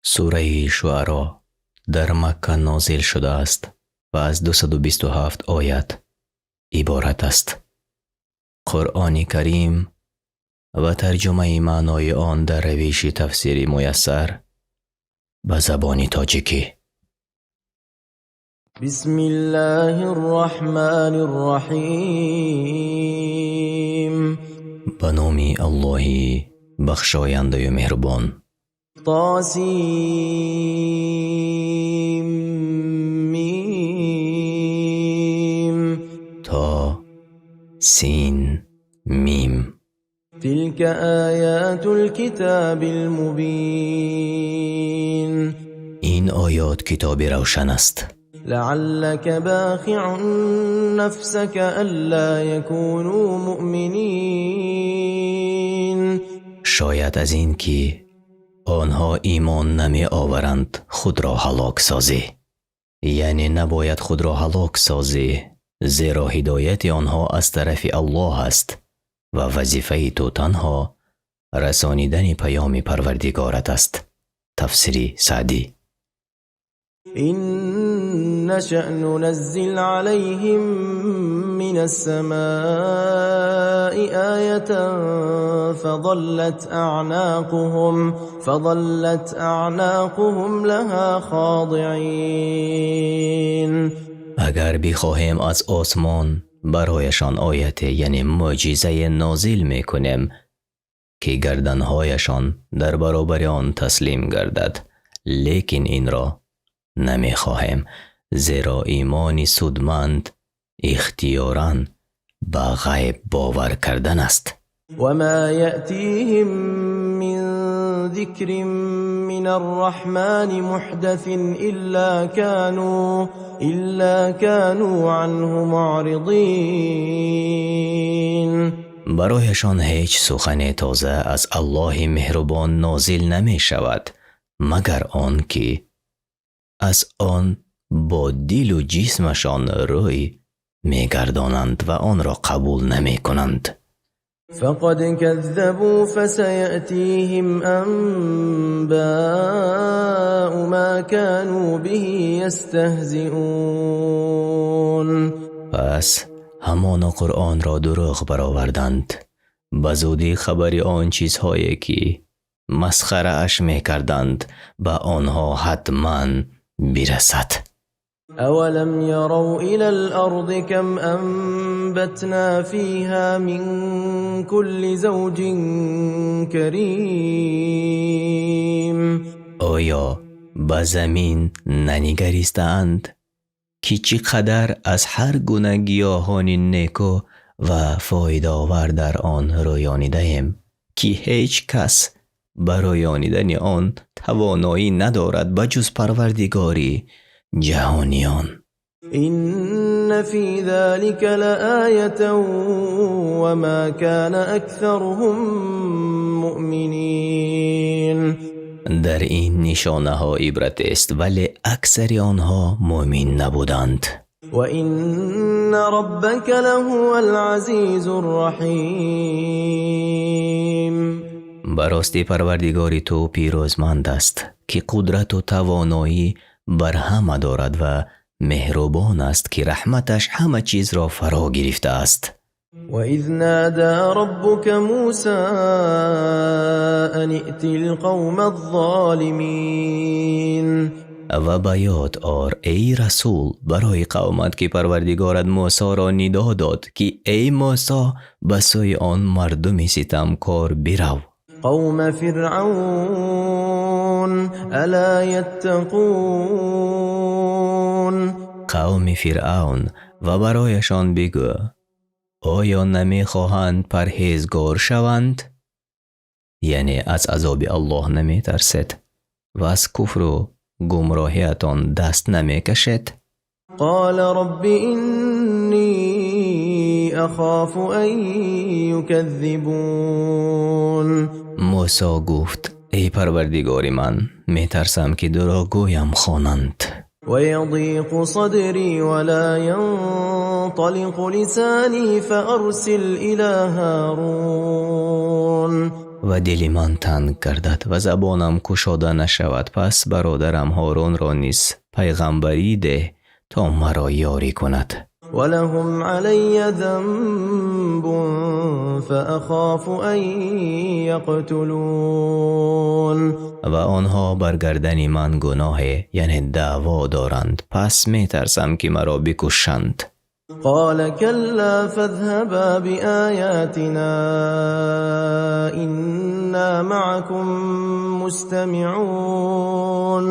Сураи Шуаро дар Макка нозил шудааст ва аз 227 оят иборат аст. Қуръони Карим ва тарҷумаи маънои он дар равиши тафсири Муяссар ба забони тоҷикӣ. بسم الله الرحمن الرحيم. Ба номи Аллоҳи бахшояндаю меҳрубон. طاسيم ميم. То, Син, Мим. تلك آيات الكتاب المبين. Ин оёт китоби равшан аст. لعلك باخع نفسك ألا يكونوا مؤمنين. Шояд аз ин ки онҳо имон намеоваранд, худро ҳалок созӣ, яъне набояд худро ҳалок созӣ, зеро ҳидояти онҳо аз тарафи Аллоҳ аст ва вазифаи ту танҳо расонидани паёми Парвардигорат аст. Тафсири Саъдӣ. إن نشأ ننزل عليهم من السماء آية فظلت أعناقهم لها خاضعين. Агар бихоҳем, аз осмон барояшон ояте, яъне мӯъҷизае нозил мекунем, ки гарданҳояшон дар баробари он таслим гардад, лекин инро намехоҳем, зеро имони судманд ихтиёран ба ғайб бовар кардан аст. وما يأتيهم من ذكر من الرحمن محدث إلا كانوا عنه معرضين. Барояшон ҳеҷ сухане тоза аз Аллоҳи меҳрубон нозил намешавад, магар он ки аз он бо дилу ҷисмашон рӯй мегардонанд ва онро қабул намекунанд. فقد كذبوا فسيأتيهم أنباء ما كانوا به يستهزئون. Пас ҳамоно Қуръонро дурӯғ бароварданд. Ба зудӣ хабари он чизҳое, ки масхарааш мекарданд, ба онҳо ҳатман бирасад. أولم يروا إلى الأرض كم أنبتنا فيها من كل زوج كريم. Оё ба замин нанигаристаанд, ки чӣ қадар аз ҳар гуна гиёҳони неку ва фоидаовар дар он рӯёнидаем, ки ҳеҷ кас ба рӯёнидани он тавоноӣ надорад, ба ҷуз Парвардигори ҷаҳониён? إن في ذلك لآية وما كان أكثرهم مؤمنين. Дар ин нишонаҳо ибратест, вале аксари онҳо мӯъмин набуданд. وإن ربك لهو العزيز الرحيم. Ба ростӣ, Парвардигори ту пирӯзманд аст, ки қудрату тавоноӣ бар ҳама дорад, ва меҳрубон аст, ки раҳматаш ҳама чизро фаро гирифтааст. وإذ نادى ربك موسى أن ائت القوم الظالمين. Ва ба ёд ор, эй расул, барои қавмат, ки Парвардигорат Мӯсоро нидо дод, ки эй Мӯсо, ба сӯи он мардуми ситамкор бирав. قوم فرعون ألا يتقون. Қавми Фиръавн, ва барояшон бигӯ: оё намехоҳанд парҳезгор шаванд? Яъне аз азоби Аллоҳ наметарсед ва аз куфру гумроҳиятон даст намекашед? قال رب إني أخاف أن يكذبون. Мӯсо гуфт: эй Парвардигори ман, метарсам, ки дурӯғгӯям хонанд. ويضيق صدري ولا ينطلق لساني فأرسل إلى هارون. Ва дили ман танг гардад ва забонам кушода нашавад, пас бародарам Ҳорунро низ паёмбарӣ деҳ, то маро ёрӣ кунад. ولهم علي ذنب فأخاف أن يقتلون. Ва онҳо бар гардани ман гуноҳе, яъне даъво доранд, пас метарсам, ки маро бикушанд. قال كلا، فاذهبا بآياتنا إنا معكم مستمعون.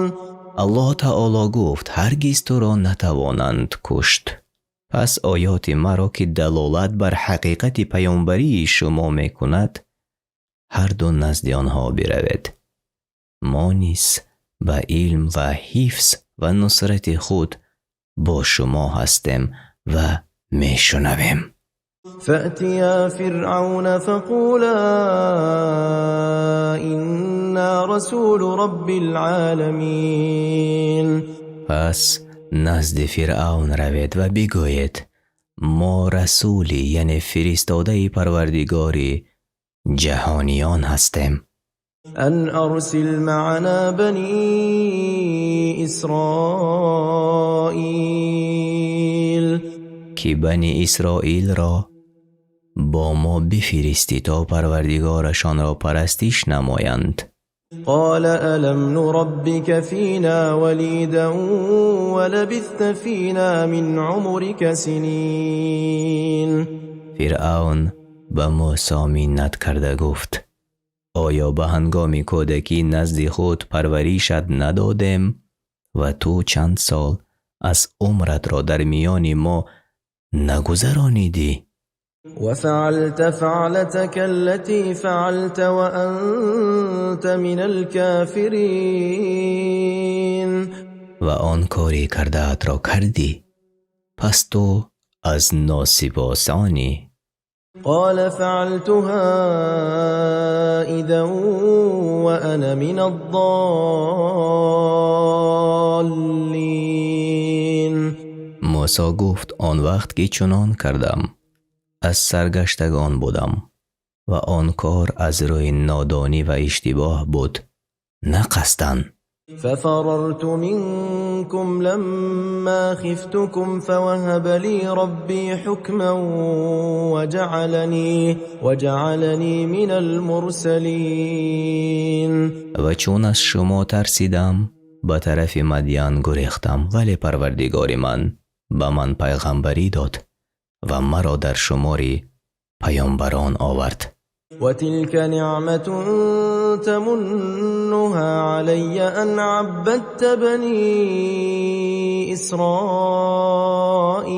Аллоҳ таоло гуфт: ҳаргиз туро натавонанд кушт. Пас оёти маро, ки далолат бар ҳақиқати паёмбарии шумо мекунад, ҳарду назди онҳо биравед. Мо низ ба илм ва ҳифз ва нусрати худ бо шумо ҳастем ва мешунавем. فأتيا فرعون فقولا إنا رسول رب العالمين. Пас назди Фиръавн равед ва бигӯед: мо расулӣ, яъне фиристодаи Парвардигори ҷаҳониён ҳастем. أن أرسل معنا بني إسرائيل. Ки Бани Исроилро бо мо бифиристӣ, то Парвардигорашонро парастиш намоянд. قال ألم نربك فينا وليدا ولبثت فينا من عمرك سنين. Фиръавн ба Мӯсо миннат карда гуфт: оё ба ҳангоми кӯдакӣ назди худ парваришат надодем ва ту чанд сол аз умратро дар миёни мо нагузаронидӣ? وفعلت فعلتك التي فعلت وأنت من الكافرين. Ва он кори кардаатро кардӣ, пас ту аз носипосонӣ. قال فعلتها إذا وأنا من الضالين. Мӯсо гуфт: он вақт ки чунон кардам, аз саргаштагон будам ва он кор аз рӯи нодонӣ ва иштибоҳ буд, на қасдан. ففررت منكم لما خفتكم فوهب لي ربي حكما وجعلني من المرسلين. Ва чун аз шумо тарсидам, ба тарафи Мадян гурехтам, вале Парвардигори ман ба ман пайғамбарӣ дод ва маро дар шумори паёмбарон овард. وتلك نعمة تمنها علي أن عبدت بني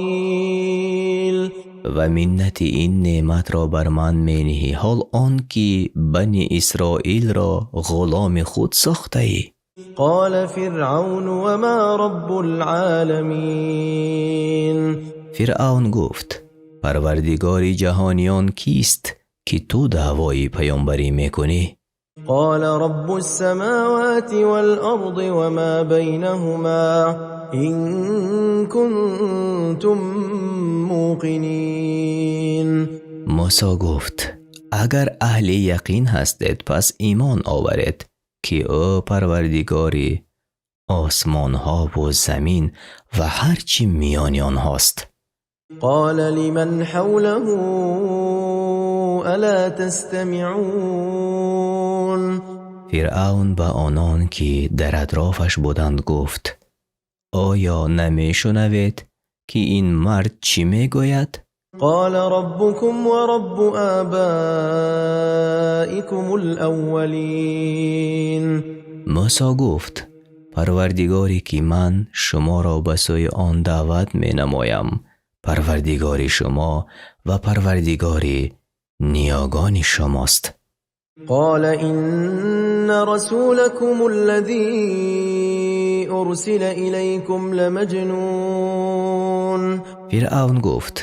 إسرائيل. Ва миннати ин неъматро бар ман мениҳӣ, ҳол он ки Бани Исроилро ғуломи худ сохтаӣ. قال فرعون وما رب العالمين. Фиръавн гуфт: Парвардигори ҷаҳониён кист, ки ту даъвои паёмбарӣ мекунӣ? قال رب السماوات والأرض وما بينهما إن كنتم موقنين. Мусо гуфт: агар аҳли яқин ҳастед, пас имон оваред, ки ӯ Парвардигори осмонҳову замин ва ҳар чӣ миёни онҳост. قال لمن حوله ألا تستمعون. Фиръавн ба онон, ки дар атрофаш буданд, гуфт: оё намешунавед, ки ин мард чӣ мегӯяд? قال ربكم ورب آبائكم الأولين. Мӯсо гуфт: Парвардигоре, ки ман шуморо ба сӯи он даъват менамоям, Парвардигори шумо ва Парвардигори ниёгони шумост. قال إن رسولكم الذي أرسل إليكم لمجنون. Фиръавн гуфт: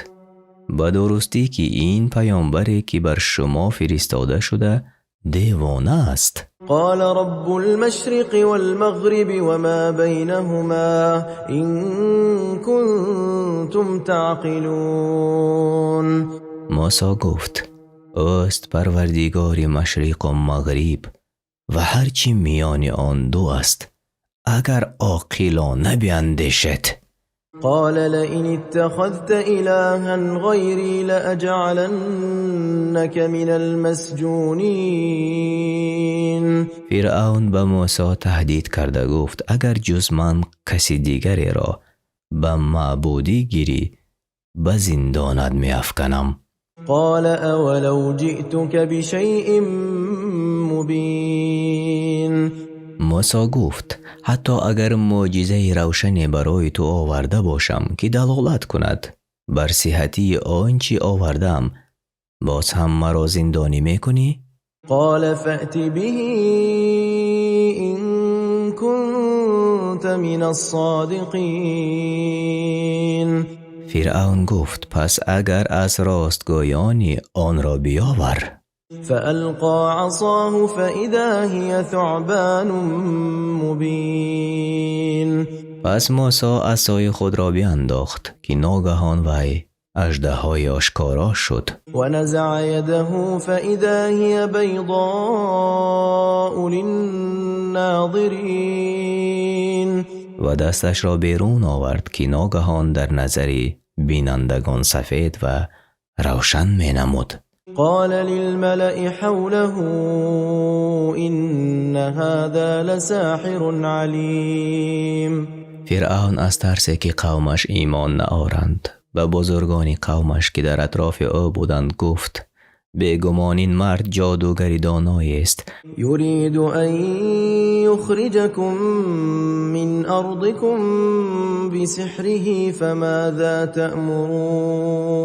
ба дурустӣ, ки ин паёмбаре, ки бар шумо фиристода шуда, девона аст. قال رب المشرق والمغرب وما بينهما إن كنتم تعقلون. Мӯсо гуфт: Ӯст Парвардигори машриқу мағриб ва ҳар чи миёни он ду аст, агар оқилона биандешед. قال لئن اتخذت إلها غيري لأجعلنك من المسجونين. Фиръавн ба Мусо таҳдид карда гуфт: агар ҷуз ман каси дигареро ба маъбудӣ гирӣ, ба зиндонат меафканам. قال أولو جئتك بشيء مبين. Мусо гуфт: ҳатто агар мӯъҷизаи равшане барои ту оварда бошам, ки далолат кунад бар сиҳатии он чӣ овардаам, боз ҳам маро зиндонӣ мекунӣ? قال فأت به إن كنت من الصادقين. Фиръавн гуфт: пас агар аз ростгӯёнӣ, онро биёвар. فألقى عصاه فإذا هي ثعبان مبين. Пас Мусо асои худро биандохт, ки ногаҳон вай аждаҳои ошкоро шуд. ونزع يده فإذا هي بيضاء للناظرين. Ва дасташро берун овард, ки ногаҳон дар назари бинандагон сафед ва равшан менамуд. قال للملأ حوله إن هذا لساحر عليم. Фиръавн аз тарсе, ки қавмаш имон наоранд, ба бузургони қавмаш, ки дар атрофи ӯ буданд, гуфт: бегумон ин мард ҷодугари доноест. يريد أن يخرجكم من أرضكم بسحره فماذا تأمرون؟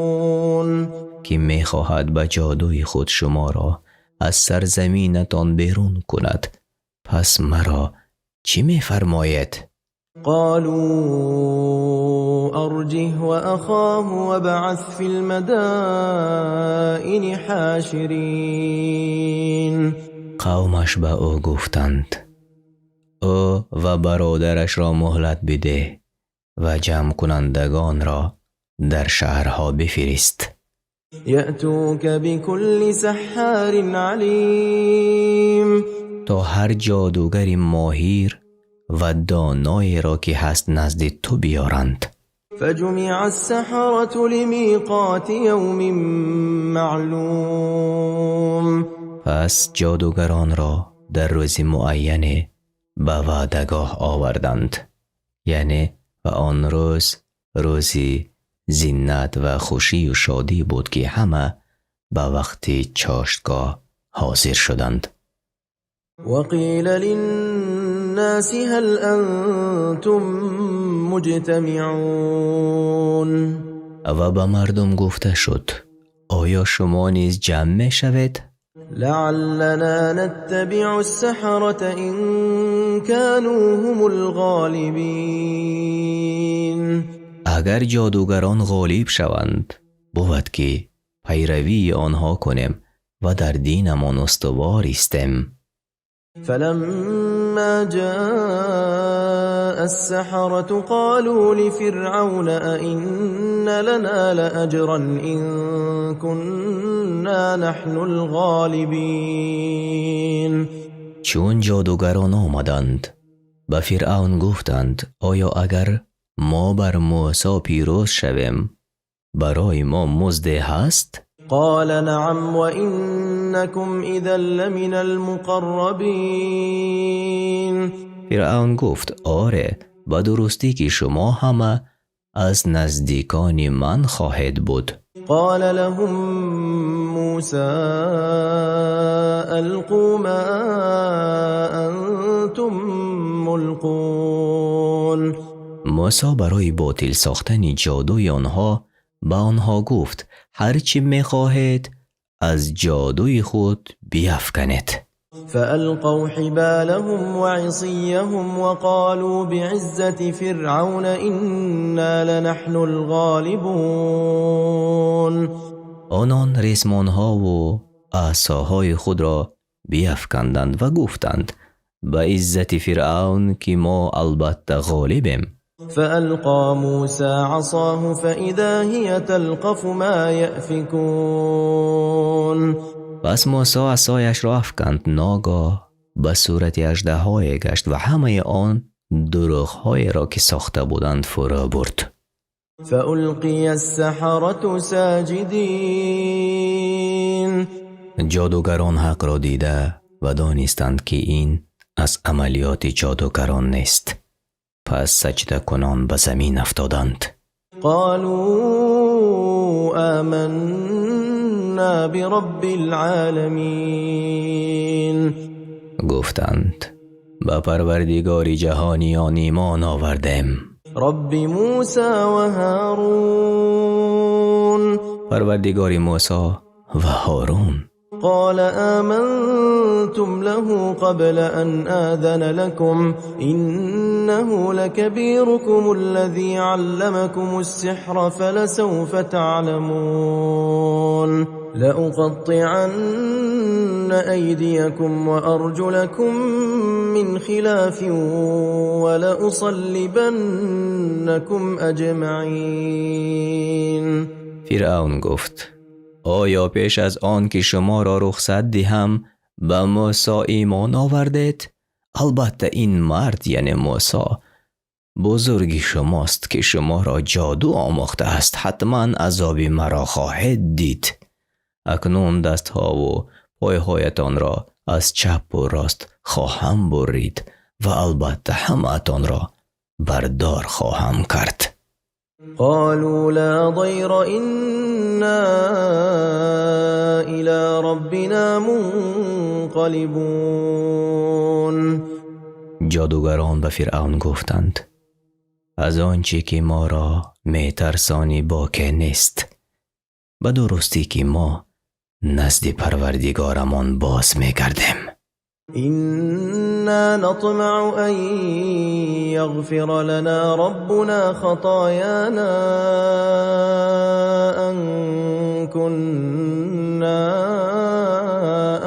Ки мехоҳад ба ҷодуи худ шуморо аз сарзаминатон берун кунад, пас маро чӣ мефармоед? قالوا أرجه وأخاه وابعث في المدائن حاشرين. Қавмаш ба ӯ гуфтанд: ӯ ва бародарашро муҳлат бидеҳ ва ҷамъкунандагонро дар шаҳрҳо бифирист. يأتوك بكل سحار عليم. То ҳар ҷодугари моҳир ва доноеро, ки ҳаст, назди ту биёранд. فجمع السحرة لميقات يوم معلوم. Пас ҷодугаронро дар рӯзи муайяне ба ваъдагоҳ оварданд, яъне ва он рӯз рӯзи зинат ва хушию шодӣ буд, ки ҳама ба вақти чоштгоҳ ҳозир шуданд. وقيل للناس هل أنتم مجتمعون؟ Ва ба мардум гуфта шуд: оё шумо низ ҷамъ мешавед? لعلنا نتبع السحرة إن كانوا هم الغالبين. Агар ҷодугарон ғолиб шаванд, бувад, ки пайравии онҳо кунем ва дар динамон устувор истем. فلما جاء السحرة قالوا لفرعون أئن لنا لأجرا إن كنا نحن الغالبين؟ Чун ҷодугарон омаданд, ба Фиръавн гуфтанд: оё агар мо бар Мӯсо пирӯз шавем, барои мо музде ҳаст? قال نعم وإنكم إذا لمن المقربين. Фиръавн гуфт: оре, ба дурустӣ, ки шумо ҳама аз наздикони ман хоҳед буд. قال لهم موسى ألقوا ما أنتم ملقون. Мӯсо барои ботил сохтани ҷодуи онҳо ба онҳо гуфт: ҳар чӣ мехоҳед, аз ҷодуи худ биафканед. فألقوا حبالهم وعصيهم وقالوا بعزة فرعون إنا لنحن الغالبون. Онон ресмонҳову асоҳои худро биафканданд ва гуфтанд: ба иззати Фиръавн, ки мо албатта ғолибем. فألقى موسى عصاه فإذا هي تلقف ما يأفكون. Пас Мусо асояшро афканд, ногоҳ ба сурати аждаҳое гашт ва ҳамаи он дурӯғҳоеро, ки сохта буданд, фурӯ бурд. فألقي السحرة ساجدين. Ҷодугарон ҳақро дида ва донистанд, ки ин аз амалиёти ҷодугарон нест, пас саҷдакунон ба замин афтоданд. قالوا آمنا برب العالمين. Гуфтанд: ба Парвардигори ҷаҳониён имон овардем. رب موسى وهارون. Парвардигори Мусо ва Ҳорун. قال آمنتم له قبل أن آذن لكم إنه لكبيركم الذي علمكم السحر فلسوف تعلمون لأقطعن أيديكم وأرجلكم من خلاف ولأصلبنكم أجمعين. Фиръавн гуфт: оё пеш аз он ки шуморо рухсат диҳам, ба Мусо имон овардед? Албатта, ин мард, яъне Мусо, бузурги шумост, ки шуморо ҷоду омӯхтааст. Ҳатман азоби маро хоҳед дид. Акнун дастҳову пойҳоятонро аз чапу рост хоҳам бурид ва албатта ҳамаатонро бардор хоҳам кард. قالوا لا ضير إنا إلى ربنا منقلبون. Ҷодугарон ба Фиръавн гуфтанд: аз он чӣ ки моро метарсонӣ боке нест. Ба дурустӣ, ки мо назди Парвардигорамон боз мегардем. إنا نطمع أن يغفر لنا ربنا خطايانا أن كنا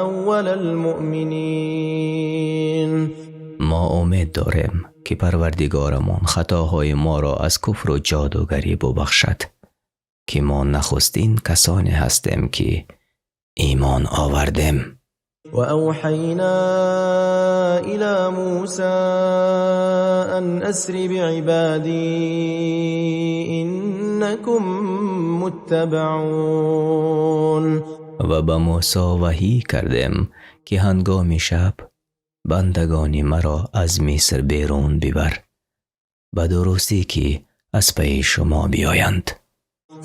أول المؤمنين. Мо умед дорем, ки Парвардигорамон хатоҳои моро аз куфру ҷодугарӣ бубахшад, ки мо нахустин касоне ҳастем, ки имон овардем. وأوحينا إلى موسى أن أسر بعبادي إنكم متبعون. Ва ба Мусо ваҳӣ кардем, ки ҳангоми шаб бандагони маро аз Миср берун бибар. Ба дурустӣ, ки аз пайи шумо биёянд.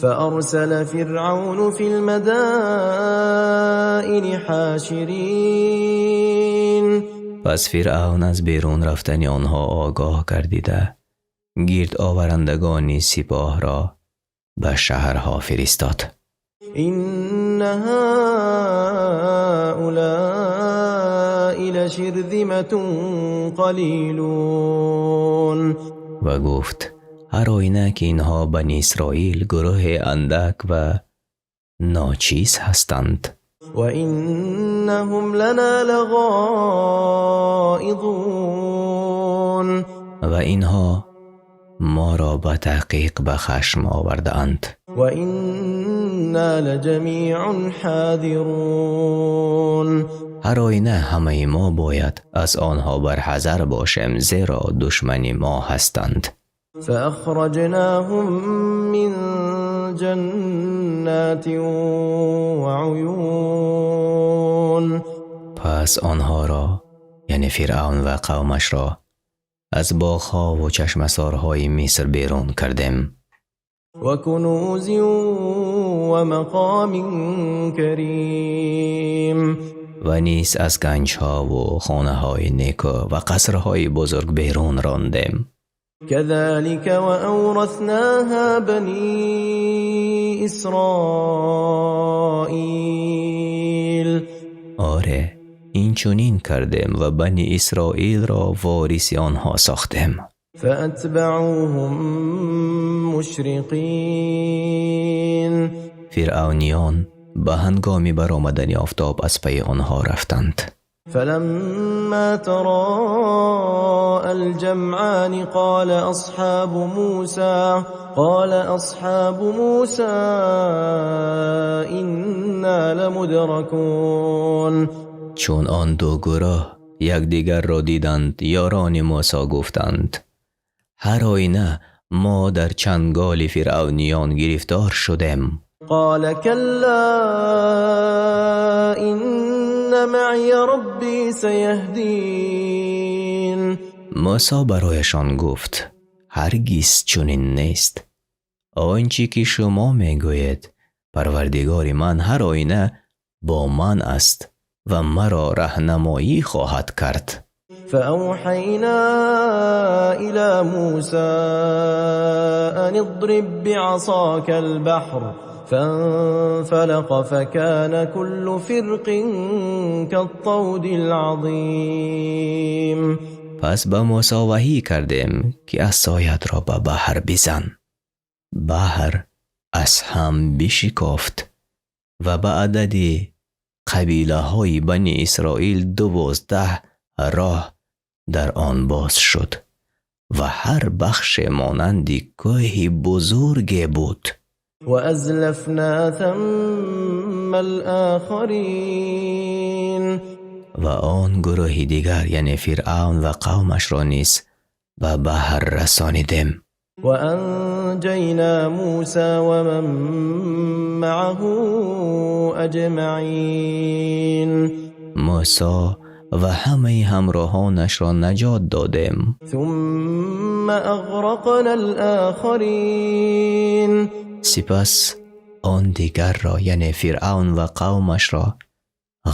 فأرسل فرعون في المدائن حاشرين. Пас Фиръавн аз берун рафтани онҳо огоҳ гардида, гирд оварандагони сипоҳро ба шаҳрҳо фиристод. إن هؤلاء لشرذمة قليلون. Ва гуфт: ҳар оина, ки инҳо, Бани Исроил, гурӯҳи андак ва ночиз ҳастанд. وإنهم لنا لغائظون. Ва инҳо моро ба таҳқиқ ба хашм овардаанд. وإنا لجميع حاذرون. Ҳар оина, ҳамаи мо бояд аз онҳо барҳазар бошем, зеро душмани мо ҳастанд. فأخرجناهم من جنات وعيون. Пас онҳоро, яъне Фиръавн ва қавмашро, аз боғҳову чашмасорҳои Миср берун кардем. وكنوز ومقام كريم. Ва низ аз ганҷҳову хонаҳои неку ва қасрҳои бузург берун рондем. كذلك وأورثناها بني إسرائيل. Оре, инчунин кардем ва Бани Исроилро вориси онҳо сохтем. فأتبعوهم مشرقين. Фиръавниён ба ҳангоми баромадани офтоб аз пайи онҳо рафтанд. فلما تراءى الجمعان قال أصحاب موسى إنا لمدركون. Чун он ду гурӯҳ якдигарро диданд, ёрони Мусо гуфтанд: ҳар оина мо дар чанголи фиръавниён гирифтор шудем. قال كلا إن معي ربي سيهدين. Мусо барояшон гуфт: ҳаргиз чунин нест он чӣ ки шумо мегӯед, Парвардигори ман ҳар оина бо ман аст ва маро раҳнамоӣ хоҳад кард. فأوحينا إلى موسى أن اضرب بعصاك البحر فانفلق فكان كل فرق كالطود العظيم. Пас ба Мусо ваҳӣ кардем, ки асоятро ба баҳр бизан. Баҳр аз ҳам бишикофт ва ба адади қабилаҳои Бани Исроил 12 роҳ дар он боз шуд ва ҳар бахше монанди кӯҳи бузурге буд. وأزلفنا ثم الآخرين. Ва он гурӯҳи дигар, яъне Фиръавн ва қавмашро низ ба баҳр расонидем. وأنجينا موسى ومن معه أجمعين. Мусо ва ҳамаи ҳамроҳонашро наҷот додем. ثم أغرقنا الآخرين. Сипас он дигарро, яъне Фиръавн ва қавмашро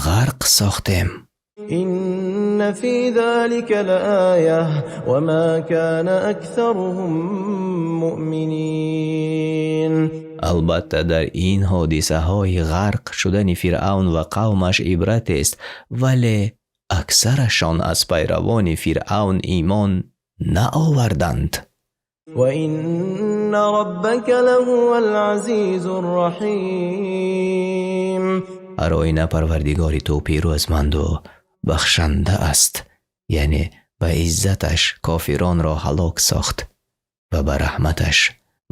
ғарқ сохтем. إن في ذلك لآية وما كان أكثرهم مؤمنين. Албатта, дар ин ҳодисаҳои ғарқ шудани Фиръавн ва қавмаш ибратест, вале аксарашон аз пайравони Фиръавн имон наоварданд. وإن ربك لهو العزيز الرحيم. Ҳар оина Парвардигори ту пирӯзманду бахшанда аст, яъне ба иззаташ кофиронро ҳалок сохт ва ба раҳматаш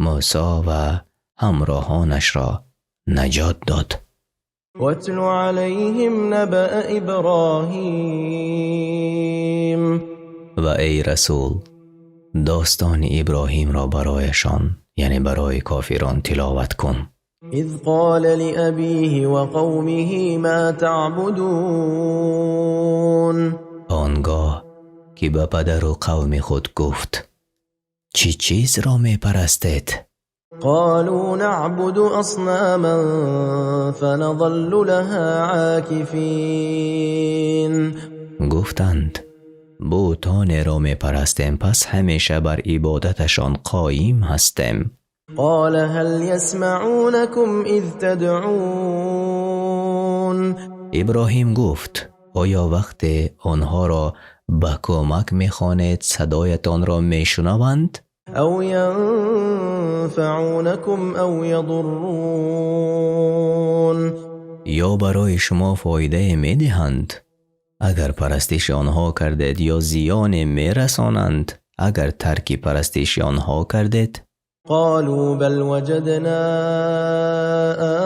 Мусо ва ҳамроҳонашро наҷот дод. واتل عليهم نبأ إبراهيم. Ва эй расул, достони Иброҳимро барояшон, яъне барои кофирон, тиловат кун. إذ قال لأبيه وقومه ما تعبدون. Он гоҳ ки ба падару қавми худ гуфт: чӣ чизро мепарастед? قالوا نعبد أصناما فنظل لها عاكفين. Гуфтанд: бутонеро мепарастем, пас ҳамеша бар ибодаташон қоим ҳастем. قال هل يسمعونكم إذ تدعون. Иброҳим гуфт: оё вақте онҳоро ба кӯмак мехонед, садоятонро мешунаванд? أو ينفعونكم أو يضرون. Ё барои шумо фоидае медиҳанд, агар парастиши онҳо кардед, ё зиёне мерасонанд, агар тарки парастиши онҳо кардед? قالوا بل وجدنا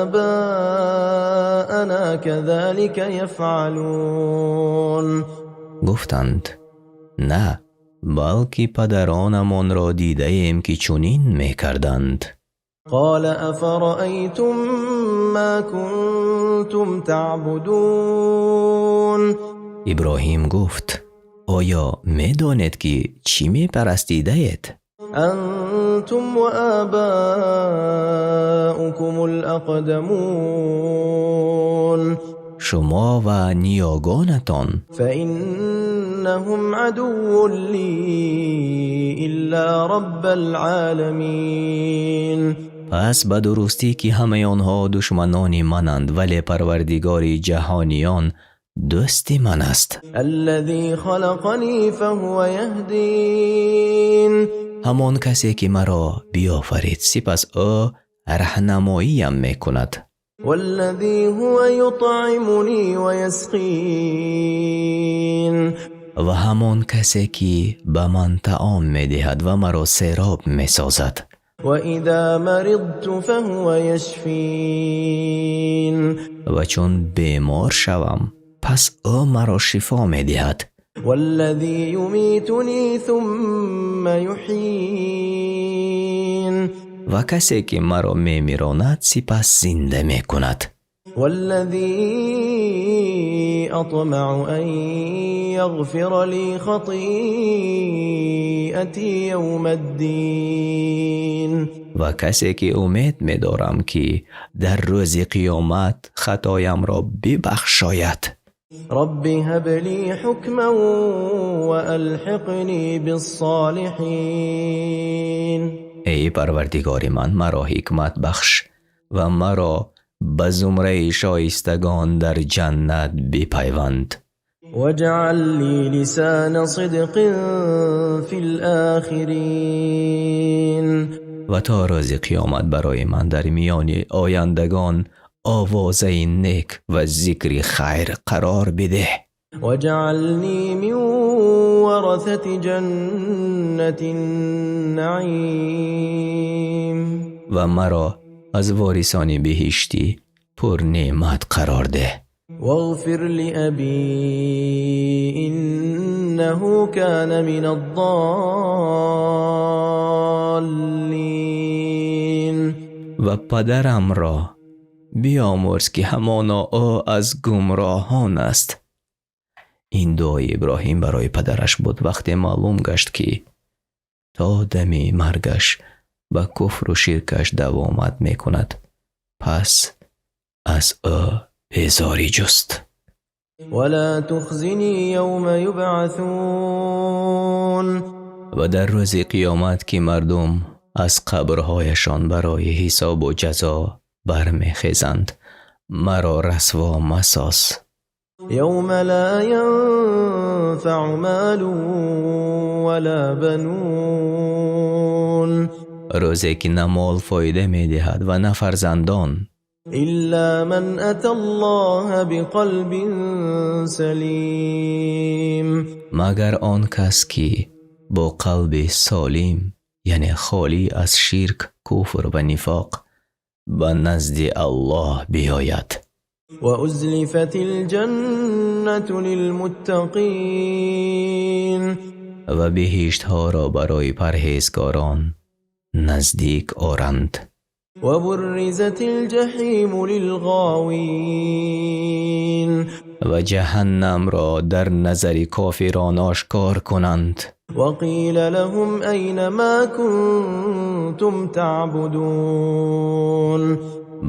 آباءنا كذلك يفعلون. Гуфтанд: на, балки падаронамонро дидаем, ки чунин мекарданд. قال أفرأيتم ما كنتم تعبدون. Иброҳим гуфт: оё медонед, ки чӣ мепарастидаед? أنتم وآباؤكم الأقدمون. Шумо ва ниёгонатон. فإنهم عدو لي إلا رب العالمين. Пас ба дурустӣ, ки ҳамаи онҳо душманони мананд, вале Парвардигори ҷаҳониён дӯсти ман аст. الذي خلقني فهو يهدين. Ҳамон касе, ки маро биёфарид, сипас ӯ раҳнамоиям мекунад. والذي هو يطعمني ويسقين. Ва ҳамон касе, ки ба ман таом медиҳад ва маро сероб месозад. وإذا مرضت فهو يشفين. Ва чун бемор шавам, пас ӯ маро шифо медиҳад. والذي يميتني ثم يحيين. Ва касе, ки маро мемиронад, сипас зинда мекунад. والذي أطمع أن يغفر لي خطيئتي يوم الدين. Ва касе, ки умед медорам, ки дар рӯзи қиёмат хатоямро бибахшояд. رب هب لي حكما وألحقني بالصالحين. Эй Парвардигори ман, маро ҳикмат бахш ва маро ба зумраи шоистагон дар ҷаннат бипайванд. واجعل لي لسان صدق في الآخرين. Ва то рӯзи қиёмат барои ман дар миёни ояндагон овозаи нек ва зикри хайр қарор бидеҳ. واجعلني من ورثة جنة النعيم. Ва маро аз ворисони биҳишти пурнеъмат қарор деҳ. واغفر لأبي إنه كان من الضالين. Ва падарамро биомӯрз, ки ҳамоно ӯ аз гумроҳон аст. Ин дуои Иброҳим барои падараш буд, вақте маълум гашт, ки то дами маргаш ба куфру ширкаш давомат мекунад, пас аз ӯ безорӣ ҷуст. ولا تخزني يوم يبعثون. Ва дар рӯзи қиёмат, ки мардум аз қабрҳояшон барои ҳисобу ҷазо бармехезанд, маро расво масоз. يوم لا ينفع مال ولا بنون. Рӯзе ки на мол фоида медиҳад ва на фарзандон, إلا من أتى الله بقلب سليم. Магар он кас, ки бо қалби солим, яъне холӣ аз ширк, куфр ва нифоқ, ба назди Аллоҳ биёяд. وأزلفت الجنة للمتقين. Ва биҳиштҳоро барои парҳезгорон наздик оранд. وبرزت الجحيم للغاوين. Ва ҷаҳаннамро дар назари кофирон ошкор кунанд. وقيل لهم أين ما كنتم تعبدون.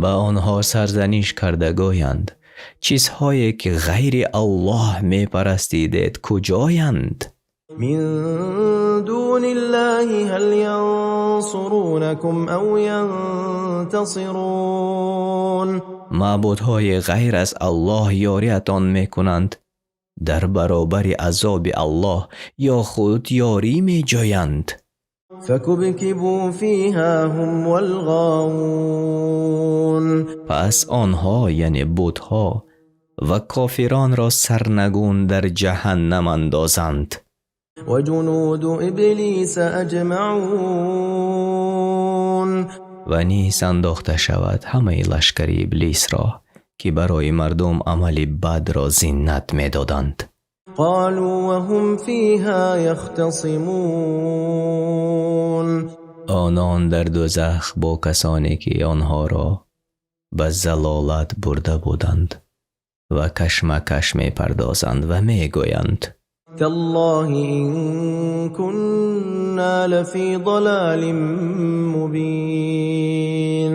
Ба онҳо сарзаниш карда гӯянд: чизҳое, ки ғайри Аллоҳ мепарастидед, куҷоянд? من دون الله هل ينصرونكم أو ينتصرون. Маъбудҳои ғайр аз Аллоҳ ёриатон мекунанд дар баробари азоби Аллоҳ ё худ ёрӣ меҷӯянд? فكبكبوا فيها هم والغاوون. Пас онҳо, яъне бутҳо ва кофиронро, сарнагун дар ҷаҳаннам андозанд. وجنود إبليس أجمعون. Ва низ андохта шавад ҳамаи лашкари Иблисро, ки барои мардум амали бадро зинат медоданд. قالوا وهم فيها يختصمون. Онон дар дӯзах бо касоне, ки онҳоро ба залолат бурда буданд ва кашмакаш мепардозанд ва мегӯянд: تالله إن كنا لفي ضلال مبين.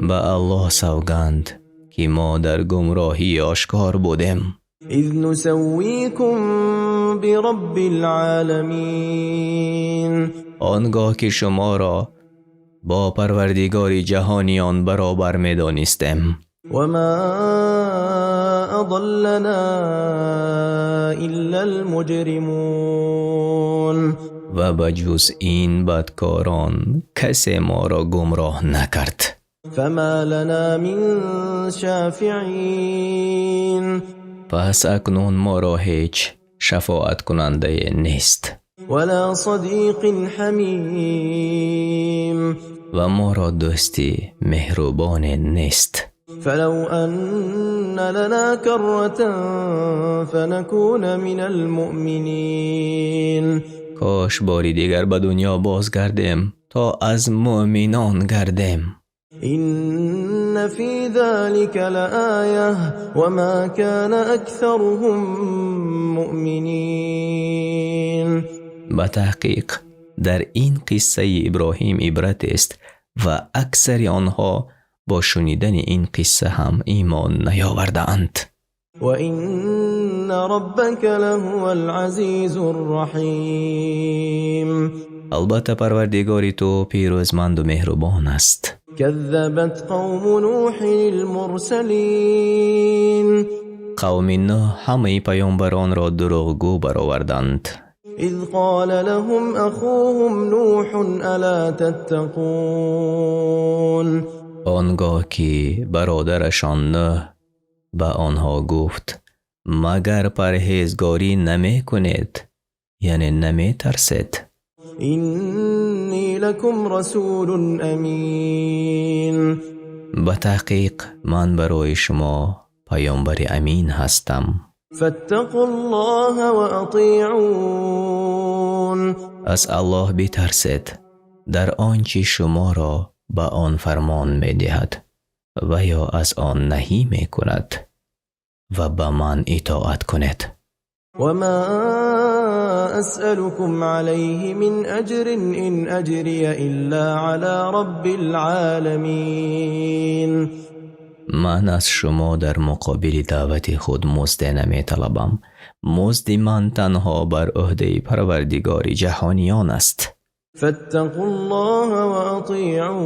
Ба Аллоҳ савганд, ки мо дар гумроҳии ошкор будем, إذ نسويكم برب العالمين. Он гоҳ ки шуморо бо Парвардигори ҷаҳониён баробар медонистем. وما أضلنا إلا المجرمون. Ва ба ҷуз ин бадкорон касе моро гумроҳ накард. فما لنا من شافعين. Пас акнун моро ҳеҷ шафоаткунандае нест. ولا صديق حميم. Ва моро дӯсти меҳрубоне нест. فلو أن لنا كرة فنكون من المؤمنين. Кош бори дигар ба дунё бозгардем, то аз муъминон гардем. إن في ذلك لآية وما كان أكثرهم مؤمنين. Ба таҳқиқ дар ин қиссаи Иброҳим ибрат аст ва аксари онҳо бо шунидани ин қисса ҳам имон наёвардаанд. وإن ربك لهو العزيز الرحيم. Албатта, Парвардигори ту пирӯзманду меҳрубон аст. كذبت قوم نوح المرسلين. Қавми Нӯҳ ҳамаи паёмбаронро дурӯғгӯ бароварданд. إذ قال لهم أخوهم نوح ألا تتقون. Он гоҳ ки бародарашон Нӯҳ ба онҳо гуфт: магар парҳезгорӣ намекунед, яъне наметарсед? إني لكم رسول أمين. Ба таҳқиқ ман барои шумо паёмбари амин ҳастам. فاتقوا الله وأطيعون. Аз Аллоҳ битарсед дар он чӣ шуморо ба он фармон медиҳад ва ё аз он наҳӣ мекунад ва ба ман итоат кунед. وما أسألكم عليه من أجر إن أجري إلا على رب العالمين. Ман аз шумо дар муқобили даъвати худ музде наметалабам. Музди ман танҳо бар ӯҳдаи Парвардигори ҷаҳониён аст. فاتقوا الله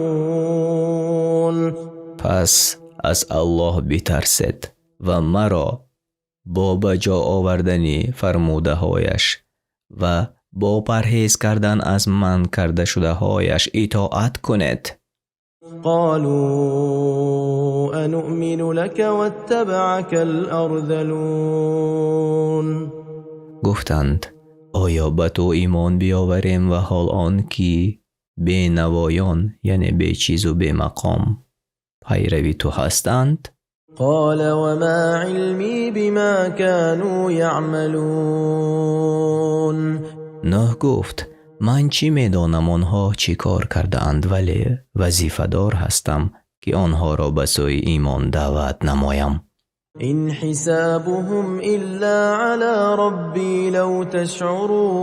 وأطيعون. Пас аз Аллоҳ битарсед ва маро бо ба ҷо овардани фармудаҳояш ва бо парҳез кардан аз манъ кардашудаҳояш итоат кунед. قالوا أنؤمن لك واتبعك الأرذلون. Гуфтанд: оё ба ту имон биёварем ва ҳол он ки бенавоён, яъне бечизу бемақом, пайрави ту ҳастанд? قال وما علمي بما كانوا يعملون. Нӯҳ гуфт: ман чӣ медонам онҳо чӣ кор кардаанд, вале вазифадор ҳастам, ки онҳоро ба сӯи имон даъват намоям. إن حسابهم إلا على ربي لو تشعرون.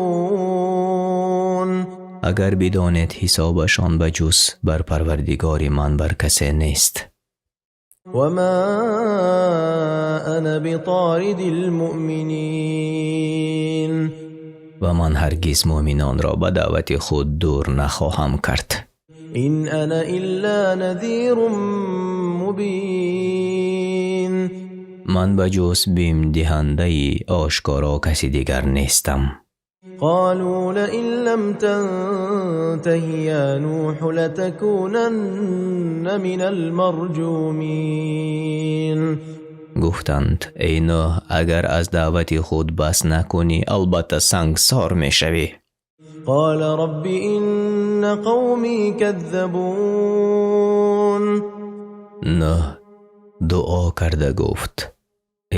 Агар бидонед, ҳисобашон ба ҷуз бар Парвардигори ман бар касе нест. وما أنا بطارد المؤمنين. Ва ман ҳаргиз муъминонро ба даъвати худ дур нахоҳам кард. إن أنا إلا نذير مبين. Ман ба ҷуз бимдиҳандаи ошкоро каси дигар нестам. قالوا لئن لم تنته يا نوح لتكونن من المرجومين. Гуфтанд: эй Нӯҳ, агар аз даъвати худ бас накунӣ, албатта сангсор мешавӣ. قال رب إن قومي كذبون. Нӯҳ дуо карда гуфт: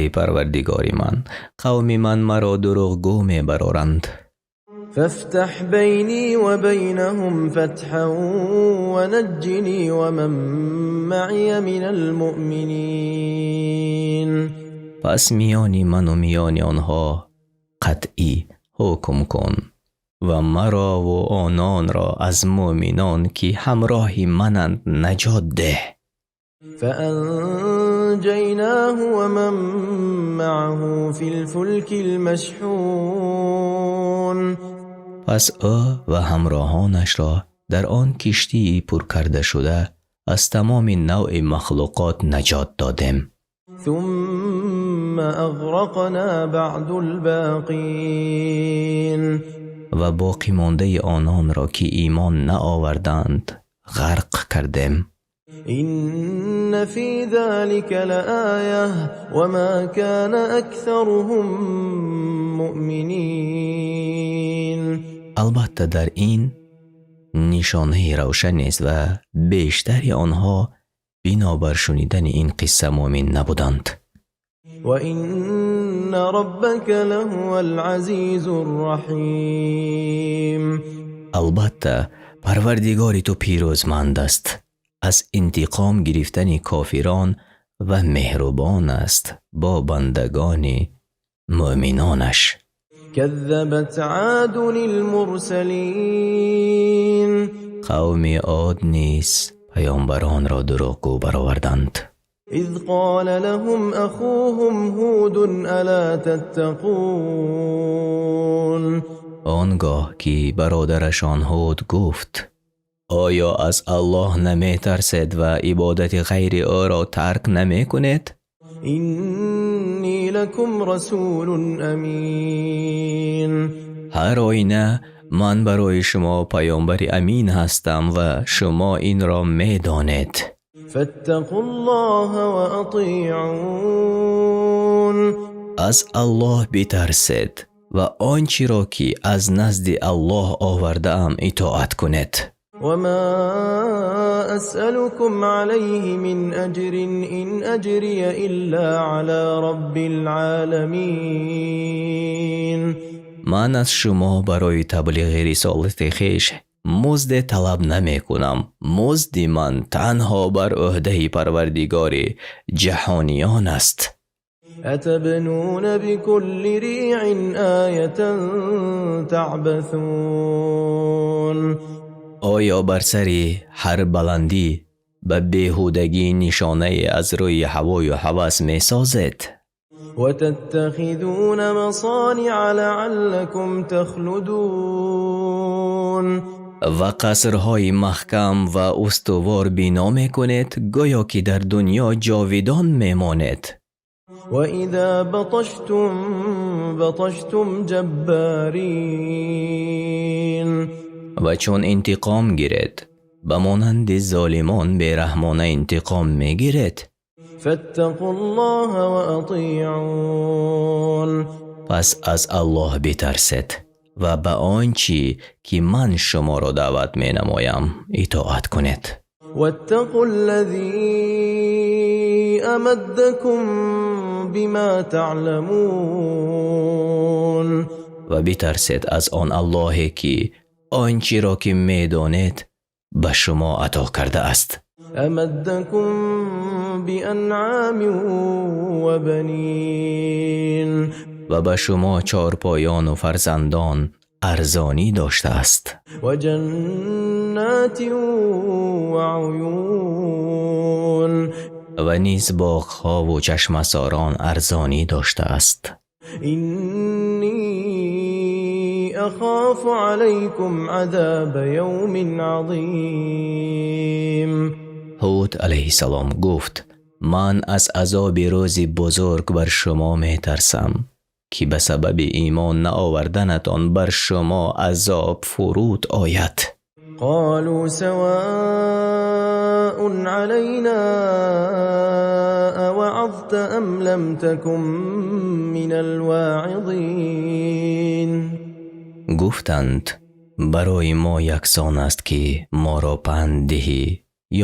эй Парвардигори ман, қавми ман маро дурӯғгӯ мебароранд. فافتح بيني وبينهم فتحا ونجني ومن معي من المؤمنين. Пас миёни ману миёни онҳо қатъӣ ҳукм кун ва марову ононро аз муъминон, ки ҳамроҳи мананд, наҷот деҳ. فأنجيناه ومن معه في الفلك المشحون. Пас ӯ ва ҳамроҳонашро дар он киштии пур кардашуда аз тамоми навъи махлуқот наҷот додем. ثم أغرقنا بعد الباقين. Ва боқимондаи ононро, ки имон наоварданд, ғарқ кардем. إن في ذلك لآية وما كان أكثرهم مؤمنين. Албатта, дар ин нишонаи равшан аст ва бештари онҳо бинобар шунидани ин қисса муъмин набуданд. وإن ربك لهو العزيز الرحيم. Албатта, Парвардигори ту пирӯзманд аст аз интиқом гирифтани кофирон ва меҳрубон аст бо бандагони муъминонаш. كذبت عاد المرسلين. Қавми Од низ паёмбаронро дурӯғгӯ бароварданд. إذ قال لهم أخوهم هود ألا تتقون. Он гоҳ ки бародарашон Ҳуд гуфт: «Оё аз Аллоҳ наметарсед ва ибодати ғайри ӯро тарк намекунед?» إني لكم رسول أمين. Ҳар оина ман барои шумо паёмбари амин ҳастам ва шумо инро медонед. فاتقوا الله وأطيعون. Аз Аллоҳ битарсед ва он чиро, ки аз назди Аллоҳ овардаам, итоат кунед. وما أسألكم عليه من أجر إن أجري إلا على رب العالمين. Ман аз шумо барои таблиғи рисолати хеш музде талаб намекунам. Музди ман танҳо бар ӯҳдаи Парвардигори ҷаҳониён аст. أتبنون بكل ريع آية تعبثون. Оё бар сари ҳар баландӣ ба беҳудагӣ нишонае аз рӯи ҳавою ҳавас месозед? وتتخذون مصانع لعلكم تخلدون. Ва қасрҳои маҳкам ва устувор бино мекунед, гӯё ки дар дунё ҷовидон мемонед. وإذا بطشتم بطشتم جبارين. Ва чун интиқом гиред, ба монанди золимон бераҳмона интиқом мегиред. فاتقوا الله وأطيعون. Пас аз Аллоҳ битарсед ва ба он чӣ ки ман шуморо даъват менамоям, итоат кунед. واتقوا الذي أمدكم بما تعلمون. Ва битарсед аз он Аллоҳе, ки он чиро, ки медонед, ба шумо ато кардааст. أمدكم بأنعام وبنين. Ва ба шумо чорпоёну фарзандон арзонӣ доштааст. وجنات وعيون. Ва низ боғҳову чашмасорон арзонӣ доштааст. إني أخاف عليكم عذاب يوم عظيم. Ҳуд алайҳиссалом гуфт: «Ман аз азоби рӯзи бузург бар шумо метарсам, ки ба сабаби имон наоварданатон бар шумо азоб фуруд ояд». قالوا سواء علينا أوعظت أم لم تكن من الواعظين. Гуфтанд: «Барои мо яксон аст, ки моро панд диҳӣ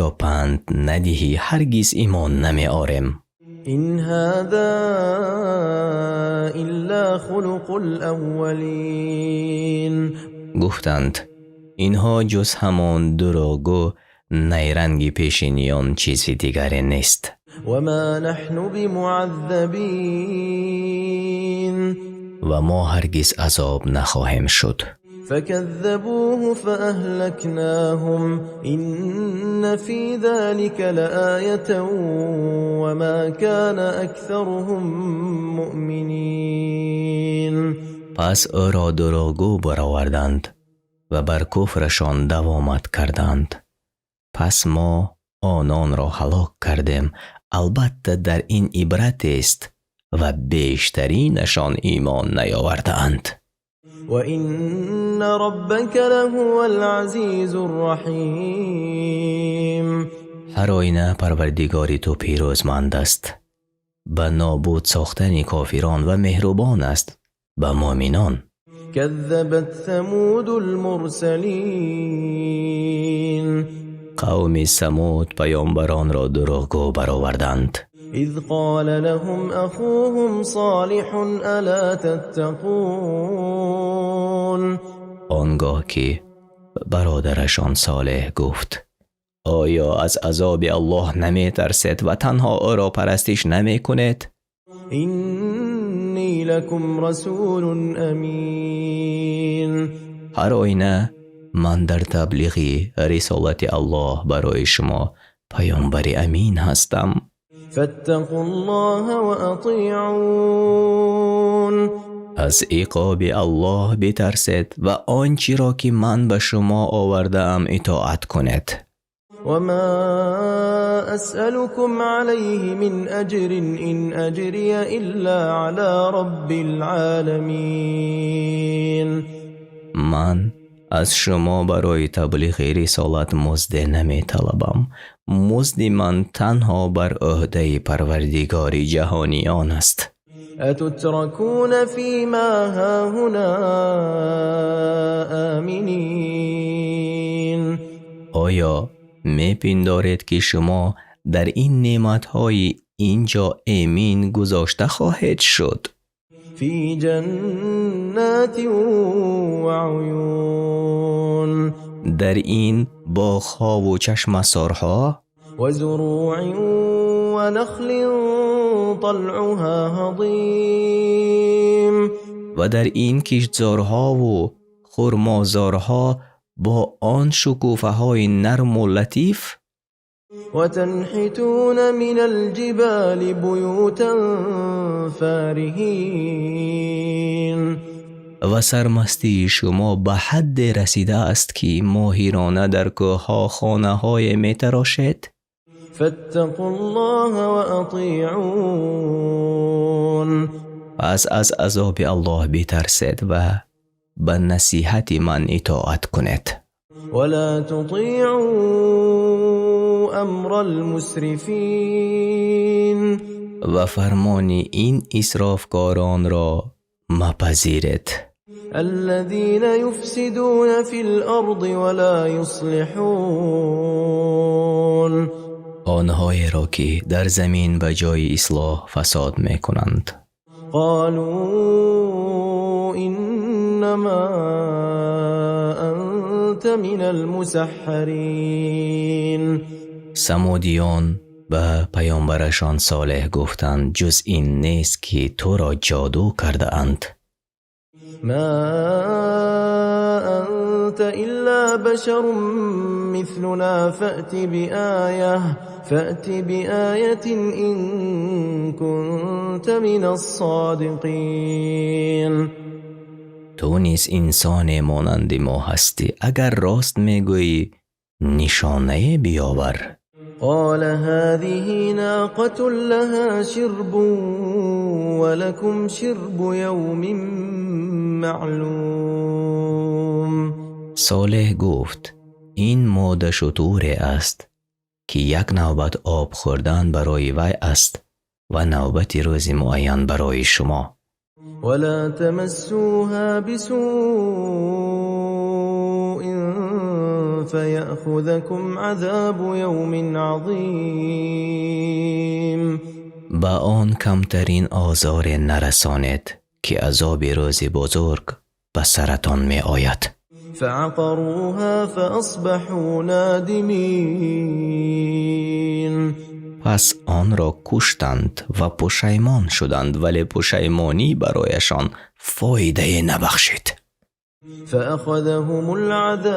ё панд надиҳӣ, ҳаргиз имон намеорем». إن هذا إلا خلق الأولين. Гуфтанд: «Инҳо ҷуз ҳамон дурӯғу найранги пешиниён чизи дигаре нест». وما نحن بمعذبين. Ва мо ҳаргиз азоб нахоҳем шуд. فكذبوه فأهلكناهم إن في ذلك لآية وما كان أكثرهم مؤمنين. Пас ӯро дурӯғгӯ бароварданд ва бар куфрашон давомат карданд. Пас мо ононро ҳалок кардем. Албатта, дар ин ибратест ва бештаринашон имон наёвардаанд. وإن ربك لهو العزيز الرحيم. Ҳар оина Парвардигори ту пирӯзманд аст ба нобуд сохтани кофирон ва меҳрубон аст ба муъминон. كذبت ثمود المرسلين. Қавми Самуд паёмбаронро дурӯғгӯ бароварданд. إذ قال لهم أخوهم صالح ألا تتقون. Он гоҳ ки бародарашон Солеҳ гуфт: оё аз азоби Аллоҳ наметарсед ва танҳо ӯро парастиш намекунед? إني لكم رسول أمين. Ҳар оина ман дар таблиғи рисолати Аллоҳ барои шумо паёмбари амин ҳастам. فاتقوا الله وأطيعون. Аз иқоби Аллоҳ битарсед ва он чиро ки ман ба шумо овардаам итоат кунед. وما أسألكم عليه من أجر إن أجري إلا على رب العالمين. Ман аз шумо барои таблиғи рисолат музде наметалабам. Музди ман танҳо бар ӯҳдаи Парвардигори ҷаҳониён аст. أتتركون فيما هاهنا آمنين. Оё мепиндоред, ки шумо дар ин неъматҳои ин ҷо эмин гузошта хоҳед шуд? في جنات وعيون. Дар ин боғҳову чашмасорҳо وزروع ونخل طلعها هضيم. Ва дар ин киштзорҳову хурмозорҳо бо он шукуфаҳои нарму латиф. وتنحتون من الجبال بيوتا فارهين. Ва сармастии шумо ба ҳадде расидааст, ки моҳирона дар кӯҳҳо хонаҳое метарошед. فاتقوا الله وأطيعون. Пас аз азоби Аллоҳ битарсед ва ба насиҳати ман итоат кунед. ولا تطيعوا أمر المسرفين. Ва фармони ин исрофкоронро мапазиред. الذين يفسدون في الأرض ولا يصلحون. Онҳоеро ки дар замин ба ҷои ислоҳ фасод мекунанд. قالوا إنما أنت من المسحرين. Самудиён ба паёмбарашон Солеҳ гуфтанд: ҷуз ин нест, ки туро ҷоду кардаанд. ما أنت إلا بشر مثلنا فأت بآية إن كنت من الصادقين. Ту низ инсоне монанди мо ҳастӣ. Агар рост мегӯӣ, нишонае биёвар. قال هذه ناقة لها شرب ولكم شرب يوم معلوم. Солеҳ гуфт: ин модашутуре аст, ки як навбат об хӯрдан барои вай аст ва навбати рӯзи муайян барои шумо. ولا تمسوها بسوء فيأخذكم عذاب يوم عظيم. Ба он камтарин озоре нарасонед, ки азоби рӯзи бузург ба саратон меояд. فعقروها فأصبحوا نادمين. Пас онро куштанд ва пушаймон шуданд, вале пушаймонӣ барояшон фоидае набахшид. فأخذهم العذاب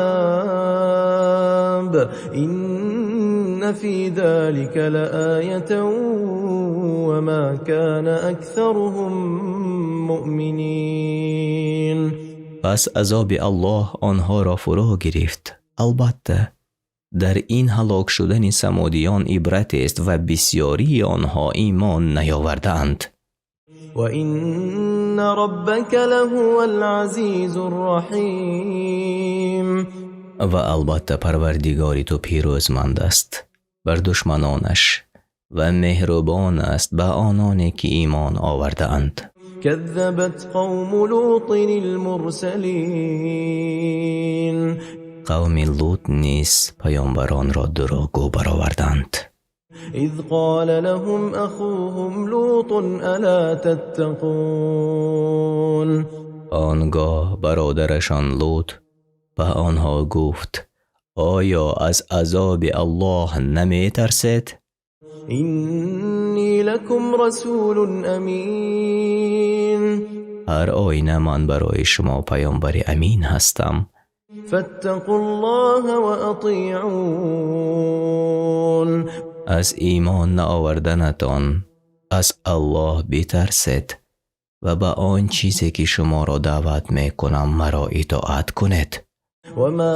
إن في ذلك لآية وما كان أكثرهم مؤمنين. Пас азоби Аллоҳ онҳоро фурӯ гирифт. Албатта, дар ин ҳалок шудани самудиён ибратест ва бисьёрии онҳо имон наёвардаанд. وإن ربك لهو العزيز الرحيم. Ва албатта, Парвардигори ту пирӯзманд аст Бар душманонаш ва меҳрубон аст ба ононе ки имон овардаанд. كذبت قوم لوط المرسلين. Қавми Лут низ паёмбаронро дурӯғгӯ бароварданд. إذ قال لهم أخوهم لوط ألا تتقون؟ Он гоҳ бародарашон Лут ба онҳо гуфт: оё аз азоби Аллоҳ наметарсед? إني لكم رسول أمين. Ҳар оина ман барои шумо паёмбари амин ҳастам. فاتقوا الله وأطيعون. Аз имон наоварданатон аз Аллоҳ битарсед ва ба он чизе ки шуморо даъват мекунам маро итоат кунед. وما